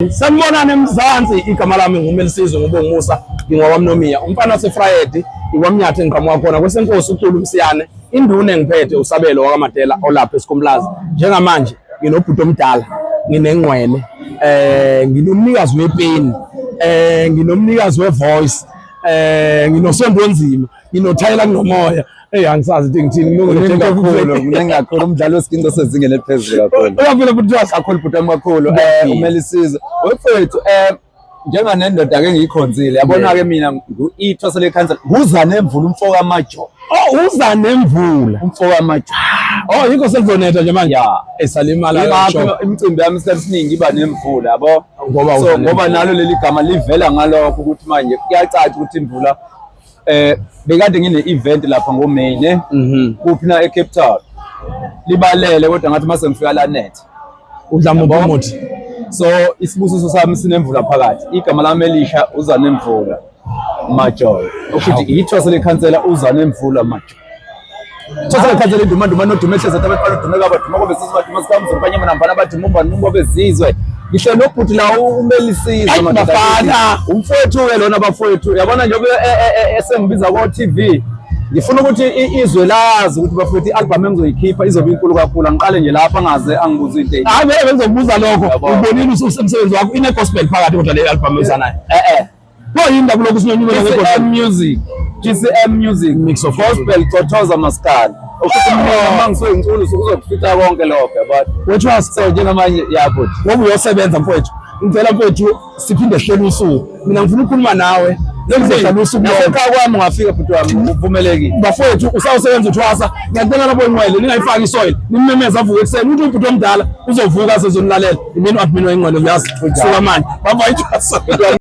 Sanibonani eMzansi, igama lami nguMelisizwe nguBongumusa, ngingowamnomiya, umfana waseFrayedi, ikwamnyathi engiqhamuka khona kwesenkosi uXulu Msiyane, induna engiphethe uSabelo wakaMadela olapha eSikomlazi. Njengamanje nginobhuti omdala, nginengqwele, nginomnikazi wepeni, nginomnikazi wevoice, nginosondo onzima, nginothayela kunomoya. Hey, angisazi ukuthi ngithini, Kuningi kakhulu, kuningi kakhulu, umdlalo wesiginci osezingeni eliphezulu kakhulu. Uyaphila bhuti wami? Kakhulu bhuti wami kakhulu. Umele isizwe. Wefethu njenganendoda ke ngiyikhonzile. Yabona ke mina ngu-ithwasa lekhansela. Kuza nemvula umfo kaMajo. Oh, uza nemvula. Umfo kaMajo. Oh, yikho selizonetha nje manje. Ya. Esalimala. Ingakho imicimbi yami isikhathi esiningi iba nemvula, yabo. Ngoba So uza ngoba nemvula. Nalo leli gama livela ngalokho ukuthi manje kuyacaca ukuthi imvula bekade ngine event lapha ngoMay ne kuphi na eCape Town libalele, kodwa ngathi mase ngifika la net. Udla muphi Yabo? umuthi? So isibusiso sami sinemvula phakathi. Igama lami elisha uza nemvula Majoy, ukuthi ithwasa lekhansela uza nemvula Majoy. Thwasa lekhansela induma nduma nodume ehleze abafana dume kabaduma kobe sisi baduma sikamzulu banyama nambana bathi mumba numba bezizwe. Ngihle nobhuti la umelisizwe. Ayi, Madoda. bafana. Umfowethu-ke lona bafowethu, yabona njengoba esengibiza ko-TV, ngifuna ukuthi izwe lazi ukuthi bafowethu i-album engizoyikhipha izobe inkulu kakhulu. Angiqale nje lapha angaze angibuze into. Hayi vele bengizokubuza lokho. Yabo. Ubonile usemsebenzi wakho ine gospel phakathi kodwa le album ezanayo. Eh. Pho yini ndaba lokhu sinyonyubela GCM ngegospel? Music, GCM Music. Mix of gospel, cothoza, maskandi. Ukuthi mina uma ngisuke ngicula usuke uzokufica konke lokho, yabona. Wethwasa. So njengamanje ya bhuti. Ngoba uyosebenza mfowethu. Ngicela mfowethu siphinde sihlele usuku. Mina ngifuna ukukhuluma nawe. Sengizohlala usuku lonke. Nasekhaya kwami ungafika bhuti wami, uvumelekile. Bafowethu, usawusebenza uthwasa, ngiyacela lapho ingqwele ningayifaki isoil, nimmemeze avuke ekuseni uthi ubhuti omdala uzovuka sezonilalela. Imini admin wengqwele uyazi. Suka manje. Bye bye, thwasa.